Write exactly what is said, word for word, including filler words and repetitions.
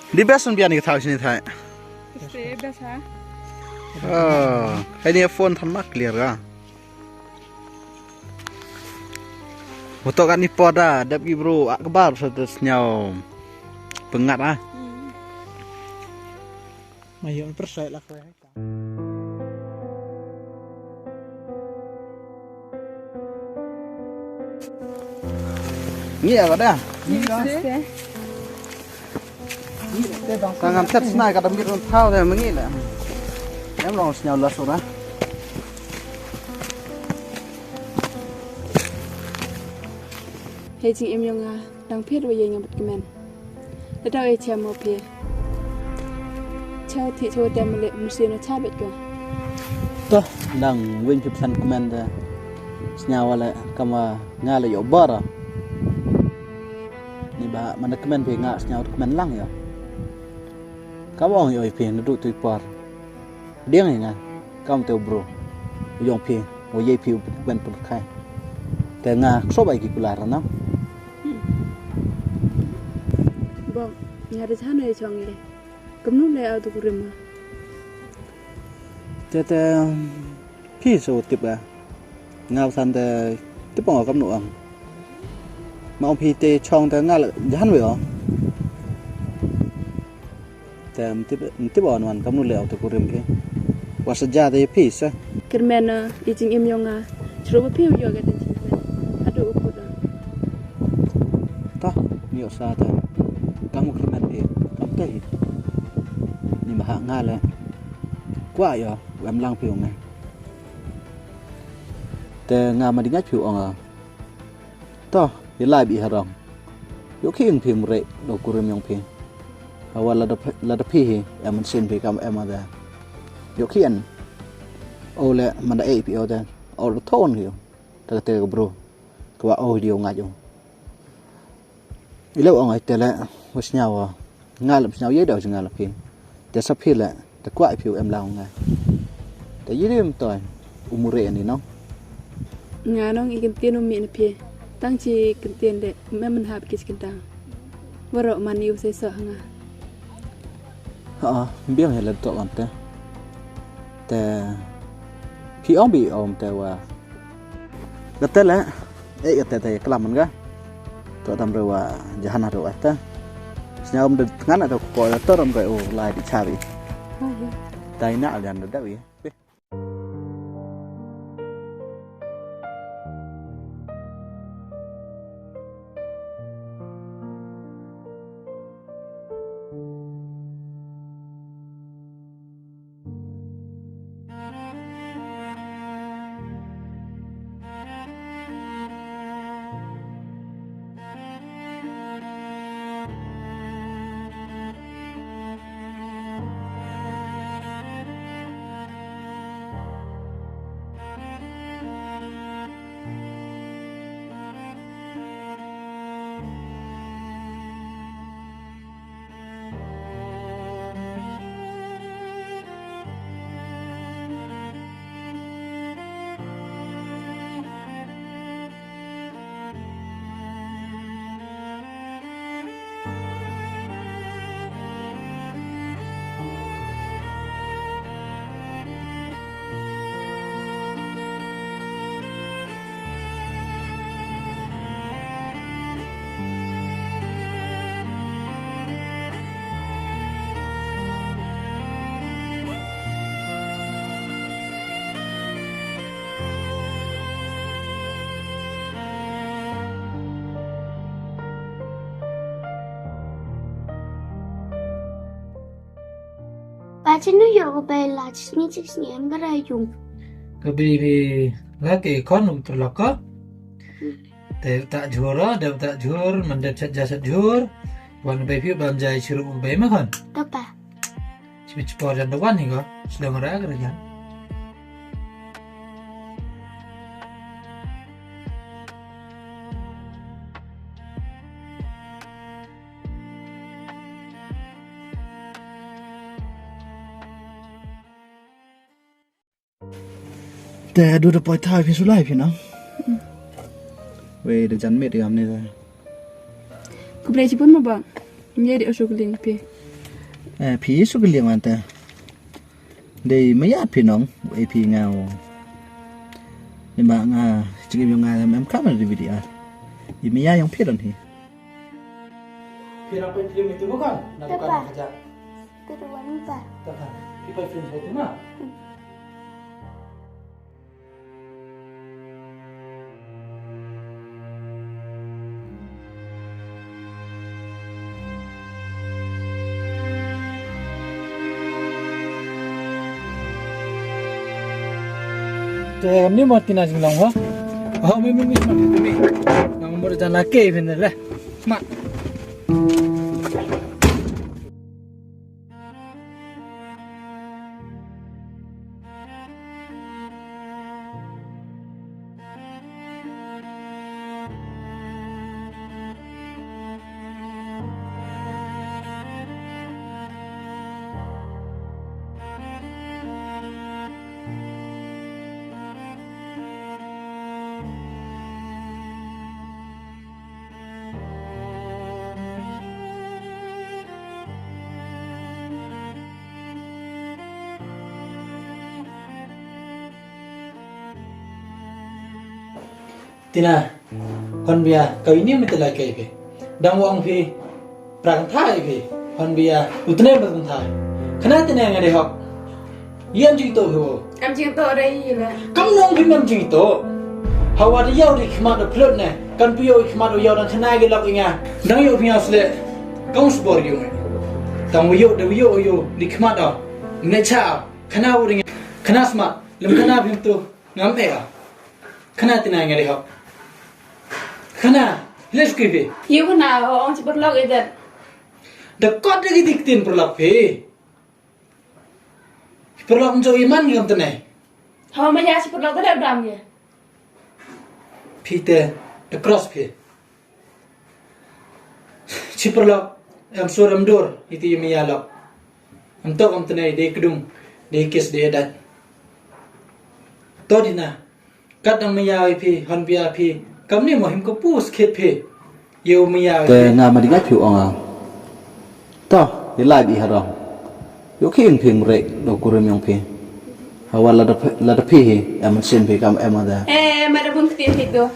Di best un biang ni ka thaw sini thai. Best ha. Oh, hai ni phone than mak clear ka. Wa to kat ni por da dep ki bru akbar sa te sniaw. Pengat ah. Ma ïoh persai lah. Ngi ya kada. Ngi ya. Tangam set snai kada mir un thau de mengi la. Em long sniaw la sura. Hei jingim yong nga dang phi wa ye nga bit kmen. Lada ei cha mo phi. Cha thi cha wa tem le mesti na cha bit ko. To dang win phi psan kmen da. Sniaw wala kama nga le yo bara. Ni ba mana kmen phi nga sniaw kmen lang yo. Ka bong yo phi na du tu por. Diang nga kam te bro. Yong phi, wa ye phi ben pun khai. Te nga kso bai ki kular na. Bong, nga da chano ye chong ye. Kamnu le au tu kurim ma. Te te phi so tip ga. Nga san te tip ong kamnu ang. Ma ong phi te chong te nga la jahan we ong. Te mtip mtip on wan kamnu le au te kurim ke. Wa sa ja te phi sa. Kyrmen i jingim yong nga. Chru ba phi u yo ga te jingim. Adu u kut. Ta ni o sa te. Kam kyrmen e kam te hi. Ni ma ha nga le. Kwa yo em lang phi u nga. Te nga ma di nga phi u nga. To, i lai bi harong. Yo ki ing phi mre do kurim yong phi. Awa lada lada phi hi em sin phi kam em ada. Yo ki en. O le manda e phi o de. O le thon hi. Ta te bro. Kwa o hi yo nga yo. Ilo ong ai te le wa sniaw wa. Nga lem sniaw ye da nga la phi. Te sa phi le te kwah phi em lang nga. Te yiri mtoi umure ni no. Nga nong i kentien u mi na phi. Tang chi kentien de me men hap ki kentang. Waro man yu se so nga. Ha biang he le to wan te. Te phi ong bi ong te wa. Kata le, eh kata te klam man ga. To dam rewa jahan rewa ta. Snya um de ngan ada ko to dam rewa lai di chabi. Dai na aljan da wi. Ba chi nu yo ko bai la chi ni chi ni em bara yung. Ka bi bi la ke kon um tu la ko. Te ta jhur, de ta jhur, man de chat ja chat jhur. Wan bai phi ban jai chiru bai ma kon. Kapa. Chimi chipor jan da wan ni ko. Sdang ra ka jan. Te du da poi thai phi sulai phi na. Wei da jan met gam ne da. Ku bre chi pun ma ba. Ngi di osu kling phi. Eh, phi shu kylliang wan te. Dei maya phi nong, eh phi ngau. Ni ba nga, chingi bi nga em kam di video. I maya yong phi don hi. Phi nang poi film itu bukan? Na dukan Papa. Kerja. Itu dua ni, Pak. Papa, phi poi film itu mah. Te ni mo Tina jinglong ho. Ho mi mi mi mi mi. Nang mo jan lake phin le. Ma. Tina, hon bia, ka ini mi te lai kai phi. Dang wang phi, prang thai phi. Hon bia, utne prang thai. Khana Tina nga dei hok. Ïa jingto hi wo. Kam jingto re ïa la. Kam nong phi mam jingto. Hawa da ïaw da i khmat da phlot ne. Kan phi ïaw i khmat da ïaw dang khana ki lok i nga. Dang ïaw phi nga sle. Kam sbor ïaw ngi. Tang ïaw da ïaw ïaw da i khmat da. Mne cha. Khana u ring. Khana smat. Lem khana phim tu. Ngam eh. Khana Tina nga dei hok. Khana. Let's go phi. Ïa khana ong chi pyrlok i dat. Da kot da ki dik tin pyrlok phi. Pyrlok njo iman ngam tene. Hawa maya chi pyrlok da dam ye. Phi te da cross phi. Chi pyrlok em sur em dur iti maya lok. Em tok em tene dei kdung dei kis dei dat. To Tina. Kat dang maya i phi, hon bia phi. Kam ni mo him ko pus khit phi. Ïa u maya i phi. Te nga ma ding ai phi ong a. To, i lai bi harong. Ïoh ki ing phi mrek do kurim yong phi. Hawa lada phi, lada phi hi, em sin phi kam em ada. Eh, ma da bun kti phi do.